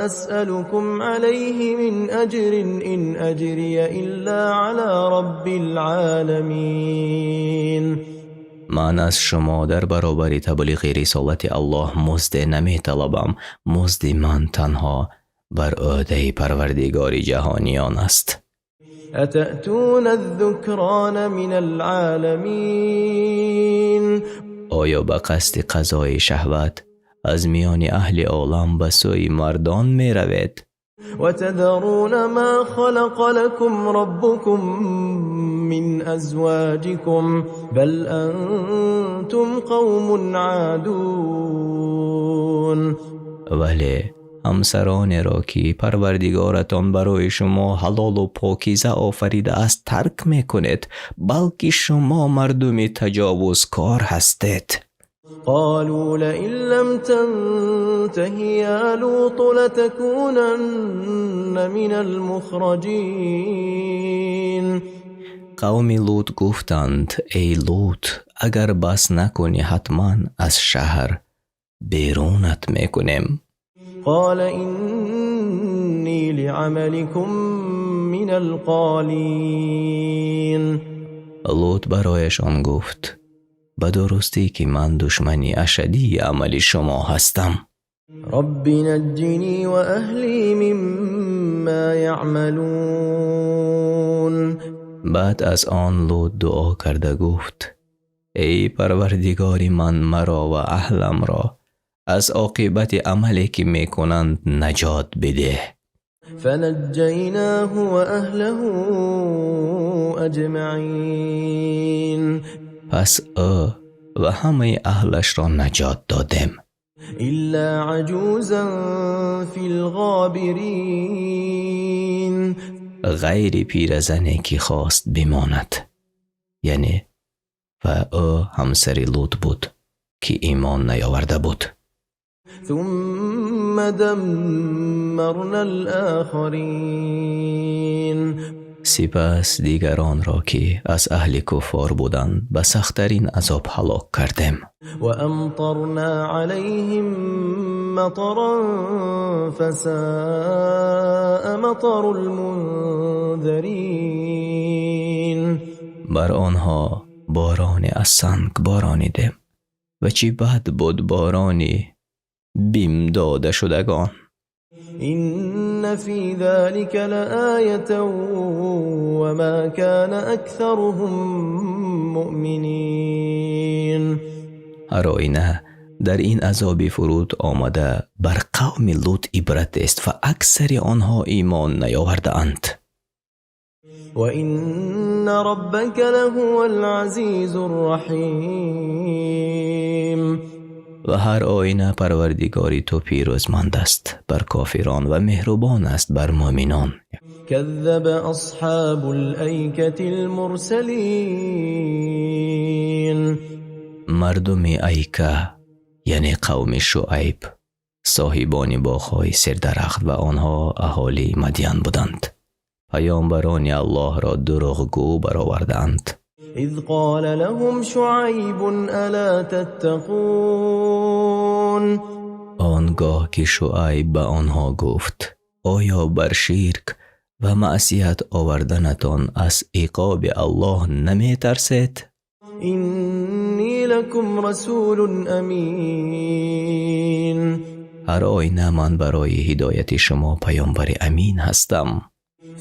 أسألكم عليه من أجر إن أجري إلا على رب العالمين. Ман аз шумо дар баробари таблиғи рисолати Аллоҳ музде наметалабам. Музди ман танҳо бар ӯҳдаи Парвардигори ҷаҳониён аст. أتأتون الذكران من العالمين؟ Оё ба қасди қазои шаҳват аз миёни аҳли олам ба сӯи мардон меравед? وتذرون ما خلق لكم ربكم من أزواجكم بل أنتم قوم عادون. Вале ҳамсаронеро ки Парвардигоратон барои шумо ҳалолу покиза офаридааст тарк мекунед, балки шумо мардуми таҷовузкор ҳастед. قالوا لئن لم تنته يا لوط لتكونن من المخرجين. Қавми Лут гуфтанд: эй Лут, агар бас накунӣ, ҳатман аз шаҳр берунат мекунем. قال إني لعملكم من القالين. Лут барояшон гуфт: ба дурустӣ ки ман душмани ашаддии амали шумо ҳастам. رب نجني وأهلي مما يعملون. Баъд аз он Лут дуо карда гуфт: эй Парвардигори ман, маро ва аҳламро аз оқибати амале ки мекунанд наҷот бидеҳ. فنجيناه وأهله أجمعين. Пас ӯ ва ҳамаи аҳлашро наҷот додем. إلا عجوزا في الغابرين. Ғайри пиразане ки хост бимонад, яъне ва ӯ ҳамсари Лут буд, ки имон наёварда буд. ثم دمرنا الآخرين. Сипас дигаронро, ки аз аҳли куффор буданд, ба сахттарин азоб ҳалок кардем. وأمطرنا عليهم مطرا فساء مطر المنذرين. Бар онҳо бороне аз санг боронидем ва чӣ бад буд борони бим додашудагон. إن في ذلك لآية وما كان أكثرهم مؤمنين. Ҳар оина дар ин азоби фуруд омада бар қавми Лут ибрат аст ва аксари онҳо имон наёвардаанд. وإن ربك لهو العزيز الرحيم. Ва ҳар оина Парвардигори ту пирӯзманд аст бар кофирон ва меҳрубон аст бар мӯъминон. كذب أصحاب الأيكة المرسلين. Мардуми Айка, яъне қавми Шуайб, соҳибони боғҳои сердарахт, ва онҳо аҳолии Мадян буданд, паёмбарони Аллоҳро дурӯғгӯ бароварданд. إذ قال لهم شعيب ألا تتقون؟ Он гоҳ ки Шуайб ба онҳо гуфт: оё бар ширк ва маъсият оварданатон аз иқоби Аллоҳ наметарсед? إني لكم رسول أمين. Ҳар оина ман барои ҳидояти шумо паёмбари амин ҳастам.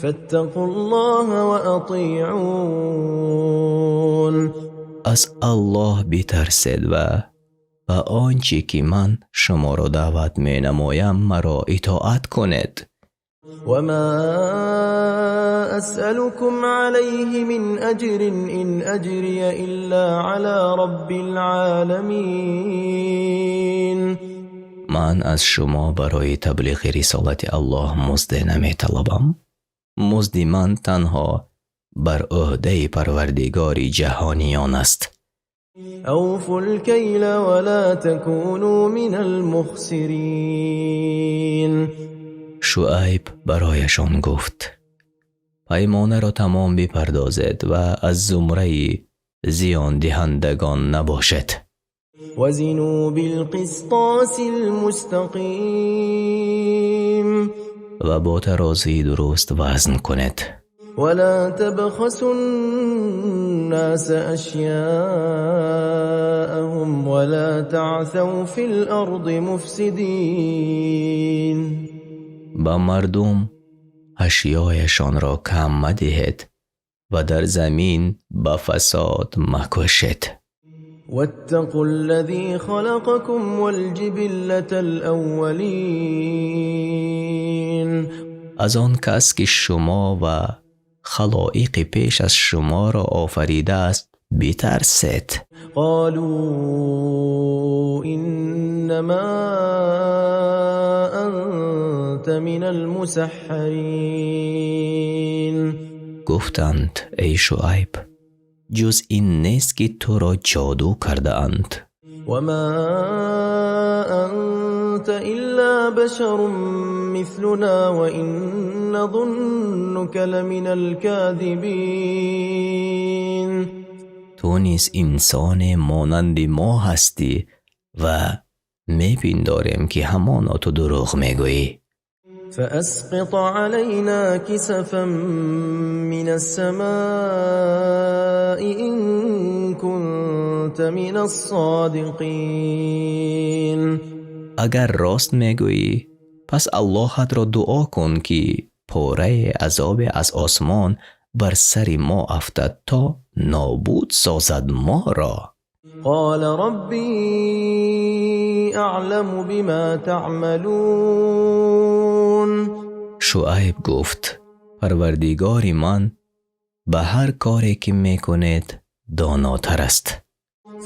فاتقوا الله وأطيعون. Аз Аллоҳ битарсед ва ба он чӣ ки ман шуморо даъват менамоям, маро итоат кунед. وما أسألكم عليه من أجر، إن أجري إلا على رب العالمين. Ман аз шумо барои таблиғи рисолати Аллоҳ музде наметалабам. Музди ман танҳо бар ӯҳдаи Парвардигори ҷаҳониён аст. أوفوا الكيل ولا تكونوا من المخسرين. Шуайб барояшон гуфт: паймонаро тамом бипардозед ва аз зумраи зиёндиҳандагон набошед. وزنوا بالقسطاس المستقيم. Ва бо тарозии дуруст вазн кунед. ولا تبخسوا الناس أشياءهم ولا تعثوا في الأرض مفسدين. Ба мардум ашёяшонро кам мадиҳед ва дар замин ба фасод макӯшед. واتقوا الذي خلقكم والجبلة الأولين. Аз он кас ки шумо ва халоиқи пеш аз шуморо офаридааст, битарсед. قالوا إنما أنت من المسحرين. Гуфтанд: эй Шуайб, ҷуз ин нест, ки туро ҷоду кардаанд. وما أنت إلا بشر مثلنا وإن نظنك لمن الكاذبين. Ту низ инсоне монанди мо ҳастӣ ва мепиндорем, ки ҳамоно ту дурӯғ мегӯӣ. فأسقط علينا كسفا من السماء إن كنت من الصادقين. Агар рост мегӯӣ, пас Аллоҳатро дуо кун, ки пораи азобе аз осмон бар сари мо афтад, то нобуд созад моро. قال ربي أعلم بما تعملون. Шуайб гуфт: Парвардигори ман ба ҳар коре ки мекунед, донотар аст.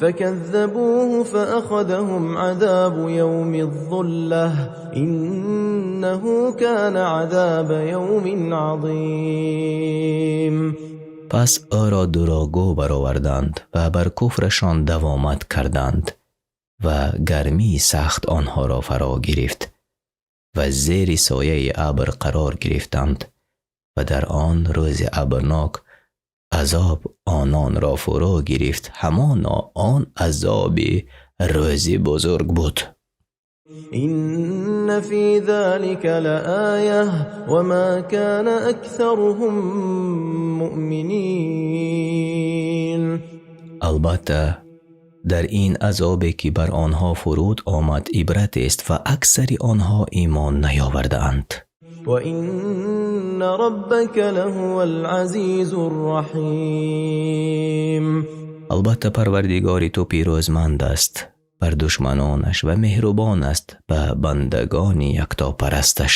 فكذبوه فأخذهم عذاب يوم الظلة، إنه كان عذاب يوم عظيم. Пас ӯро дурӯғгӯ бароварданд ва бар куфрашон давомат карданд ва гармии сахт онҳоро фаро гирифт ва зери сояи абр қарор гирифтанд ва дар он рӯзи абрнок азоб ононро фурӯ гирифт. Ҳамоно он азоби рӯзи бузург буд. إن في ذلك لآية، وما كان أكثرهم مؤمنين. Албатта, дар ин азобе ки бар онҳо фуруд омад, ибратест ва аксари онҳо имон наёвардаанд. وإن ربك لهو العزيز الرحيم. Албатта, Парвардигори ту пирӯзманд аст бар душманонаш ва меҳрубон аст ба бандагони яктопарасташ.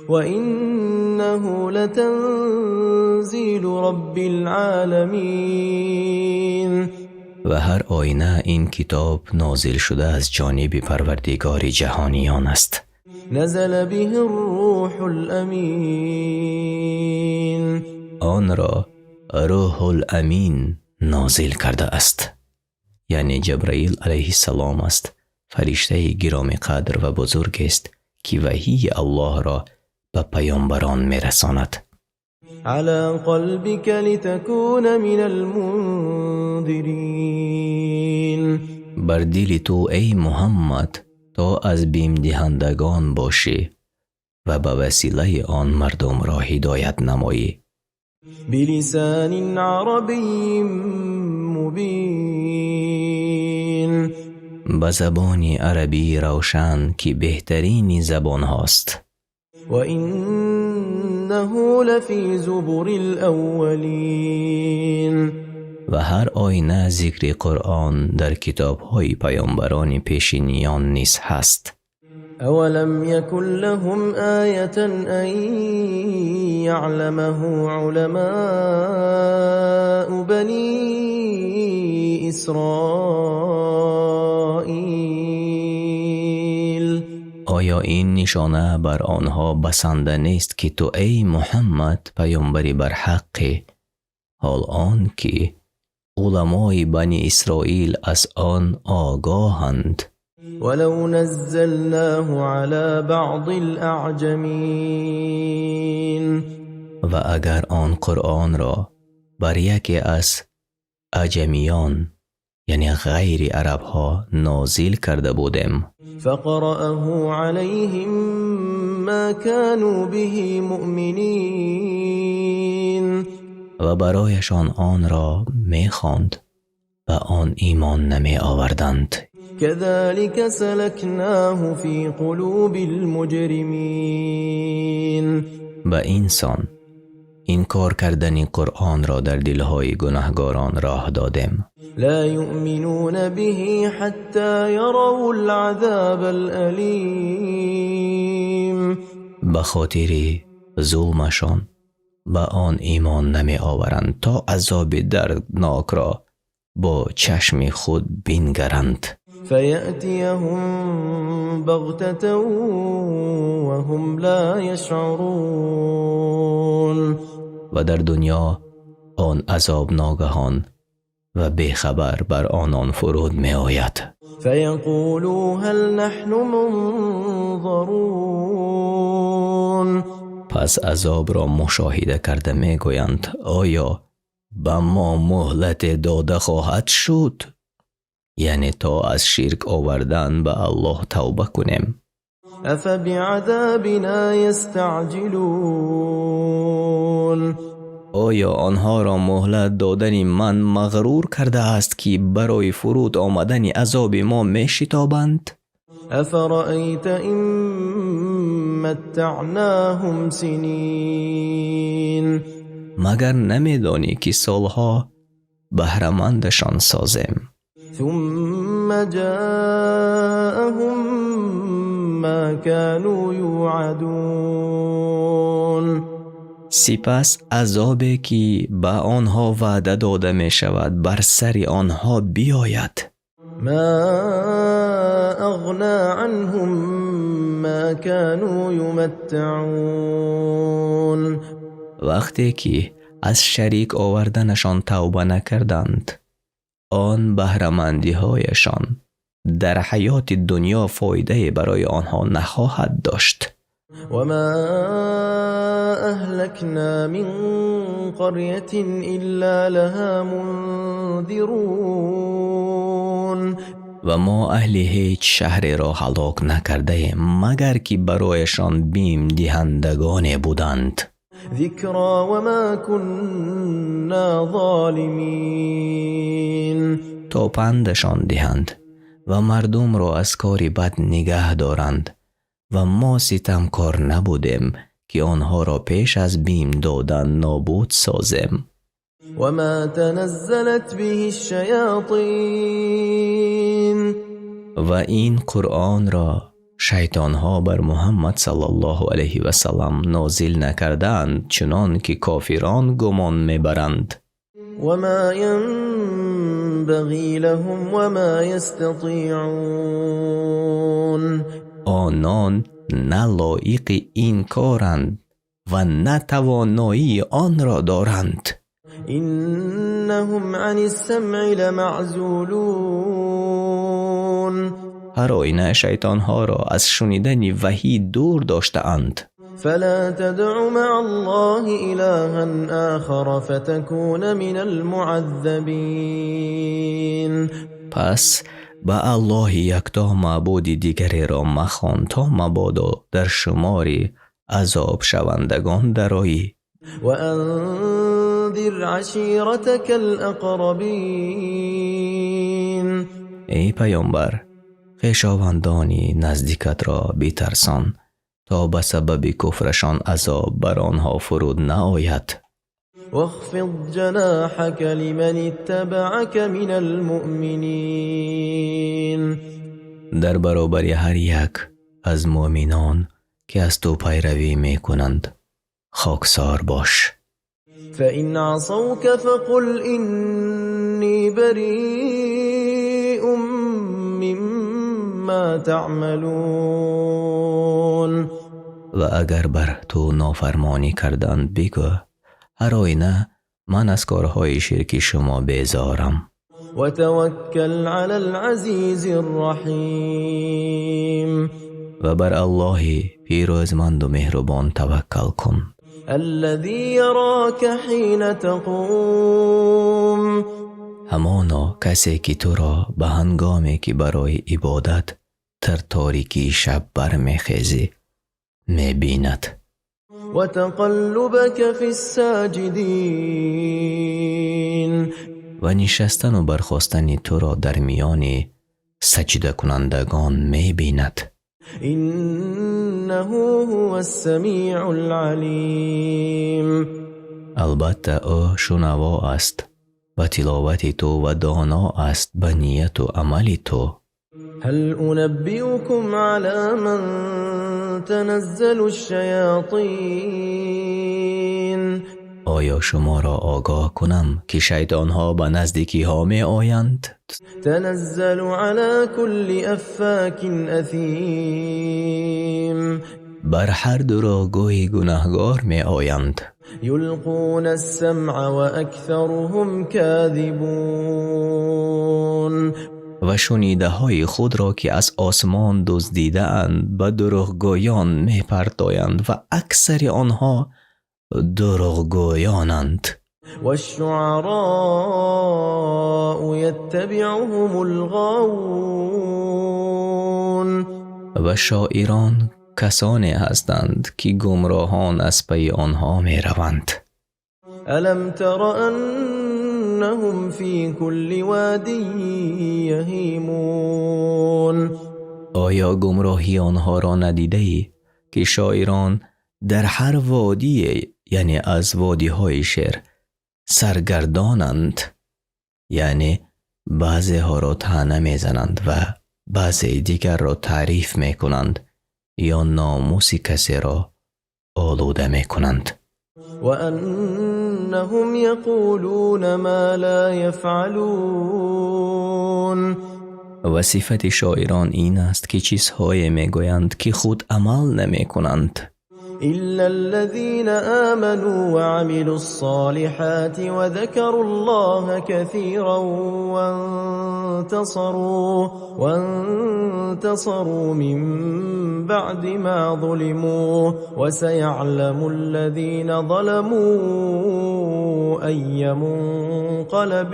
وإنه لتنزيل رب العالمين. Ва ҳар оина ин китоб нозил шуда аз ҷониби Парвардигори ҷаҳониён аст. نزل به الروح الأمين. Онро Рӯҳул Амин нозил кардааст, яъне Ҷабраил алайҳиссалом аст, фариштаи гиромиқадр ва бузургест, ки ваҳии Аллоҳро ба паёмбарон мерасонад. على قلبك لتكون من المنذرين. Бар дили ту, эй Муҳаммад, то аз бимдиҳандагон бошӣ ва ба василаи он мардумро ҳидоят намоӣ. بلسان عربي مبين. Ба забони арабии равшан, ки беҳтарини забонҳост. وإنه لفي زبر الأولين. Ва ҳар оина зикри Қуръон дар китобҳои паёмбарони пешиниён низ ҳаст. أولم يكن لهم آية أن يعلمه علماء بني إسرائيل. Оё ин нишона бар онҳо басанда нест, ки ту, эй Муҳаммад, паёмбари барҳаққӣ, ҳол он ки уламои Бани Исроил аз он огоҳанд? ولو نزلناه على بعض الأعجمين. Ва агар он Қуръонро бар яке аз аҷамиён, яъне ғайри арабҳо, нозил карда будем, فقرأه عليهم ما كانوا به مؤمنين. Ва барояшон онро мехонд, ба он имон намеоварданд. كذلك سلكناه في قلوب المجرمين. Ба ин сон инкор кардани Қуръонро дар дилҳои гунаҳгорон роҳ додем. لا يؤمنون به حتى يروا العذاب الأليم. Ба хотири зулмашон ба он имон намеоваранд, то азоби дарднокро бо чашми худ бингаранд. فيأتيهم بغتة وهم لا يشعرون. Ва дар дунё он азоб ногаҳон ва бехабар бар онон фуруд меояд. فيقولوا هل نحن منظرون. Пас азобро мушоҳида карда мегӯянд: оё ба мо муҳлате дода хоҳад шуд, яъне то аз ширк овардан ба Аллоҳ тавба кунем? أفبعذابنا يستعجلون. Оё онҳоро муҳлат додани ман мағрур кардааст, ки барои фуруд омадани азоби мо мешитобанд? أفرأيت إن متعناهم سنين. Магар намедонӣ, ки солҳо баҳрамандашон созем, ثم جاءهم ما كانوا يوعدون. Сипас азобе, ки ба онҳо ваъда дода мешавад, бар сари онҳо биёяд? ما أغنى عنهم ما كانوا يمتعون. Вақте ки аз шарик оварданашон тавба накарданд, он баҳрамандиҳояшон дар ҳаёти дунё фоидае барои онҳо нахоҳад дошт. وما أهلكنا من قرية إلا لها منذرون. Ва мо аҳли ҳеҷ шаҳреро ҳалок накардаем, магар ки барояшон бимдиҳандагоне буданд. ذكرى وما كنا ظالمين. То пандашон диҳанд ва мардумро аз кори бад нигаҳ доранд, ва мо ситамкор набудем, ки онҳоро пеш аз бим додан нобуд созем. وما تنزلت به الشياطين. Ва ин Қуръонро шайтонҳо бар Муҳаммад саллаллоҳу алайҳи васаллам нозил накардаанд, чунон ки кофирон гумон мебаранд. وما ينبغي لهم وما يستطيعون. Онон на лоиқи ин коранд ва на тавоноии онро доранд. إنهم عن السمع لمعزولون. Ҳар оина шайтонҳоро аз шунидани ваҳӣ дур доштаанд. فلا تدع مع الله إلها آخر فتكون من المعذبين. Пас ба Аллоҳи якто маъбуди дигареро махон, то мабодо дар шумори азобшавандагон дароӣ. وأنذر عشيرتك الأقربين. Эй паёмбар, Хешовандони наздикатро битарсон, то ба сабаби куфрашон азоб бар онҳо фуруд наояд. واخفض جناحك لمن اتبعك من المؤمنين. Дар баробари ҳар як аз муъминон, ки аз ту пайравӣ мекунанд, хоксор бош. فإن عصوك فقل إني بريء مما تعملون. Ва агар бар ту нофармонӣ карданд, бигӯ: ҳар оина ман аз корҳои ширки шумо безорам. وتوكل على العزيز الرحيم. Ва бар Аллоҳи пирӯзманду меҳрубон таваккал кун. الذي يراك حين تقوم. Ҳамоно касе, ки туро ба ҳангоме, ки барои ибодат дар торикии шаб бармехезӣ, мебинад. وتقلبك في الساجدين. Ва нишастану бархостани туро дар миёни саҷдакунандагон мебинад. إنه هو السميع العليم. Албатта, ӯ шунаво аст ба тиловати ту ва доно аст ба нияту амали ту. هل أنبئكم على من تنزل الشياطين؟ Оё шуморо огоҳ кунам, ки шайтонҳо ба назди киҳо меоянд? تنزل على كل أفاك أثيم. Бар ҳар дурӯғгӯи гунаҳгор меоянд. يلقون السمع وأكثرهم كاذبون. Ва шунидаҳои худро, ки аз осмон дуздидаанд, ба дурӯғгӯён мепартоянд ва аксари онҳо дурӯғгӯёнанд. والشعراء يتبعهم الغاوون. Ва шоирон касоне ҳастанд, ки гумроҳон аз пайи онҳо мераванд. ألم تر أنهم في كل واد يهيمون؟ Оё гумроҳии онҳоро надидаӣ, ки шоирон дар ҳар водие, яъне аз водиҳои шеър, саргардонанд, яъне баъзеҳоро таъна мезананд ва баъзеи дигарро таъриф мекунанд ё номуси касеро олуда мекунанд. وأنهم يقولون ما لا يفعلون. Ва сифати шоирон ин аст, ки чизҳое мегӯянд, ки худ амал намекунанд. إلا الذين آمنوا وعملوا الصالحات وذكروا الله كثيرا وانتصروا من بعد ما ظلموا وسيعلم الذين ظلموا أي منقلب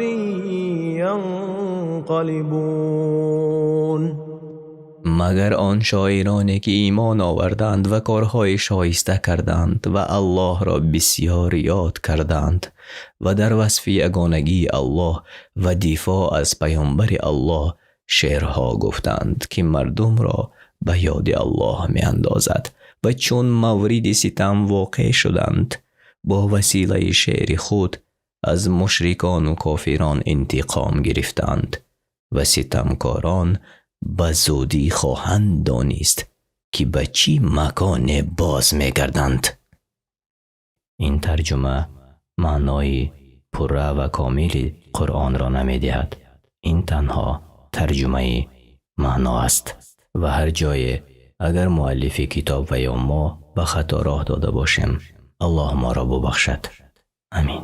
ينقلبون. Магар он шоироне, ки имон оварданд ва корҳои шоиста карданд ва Аллоҳро бисьёр ёд карданд ва дар васфи ягонагии Аллоҳ ва дифоъ аз паёмбари Аллоҳ шеърҳо гуфтанд, ки мардумро ба ёди Аллоҳ меандозад, ва чун мавриди ситам воқеъ шуданд, бо василаи шеъри худ аз мушрикону кофирон интиқом гирифтанд ва ситамкорон ба зудӣ хоҳанд донист, ки ба чӣ маконе боз мегарданд. Ин тарҷума маънои пурра ва комили Қуръонро намедиҳад. Ин танҳо тарҷумаи маъно аст ва ҳар ҷое агар муаллифи китоб ва ё мо ба хато роҳ дода бошем, Аллоҳ моро бубахшад. Амин.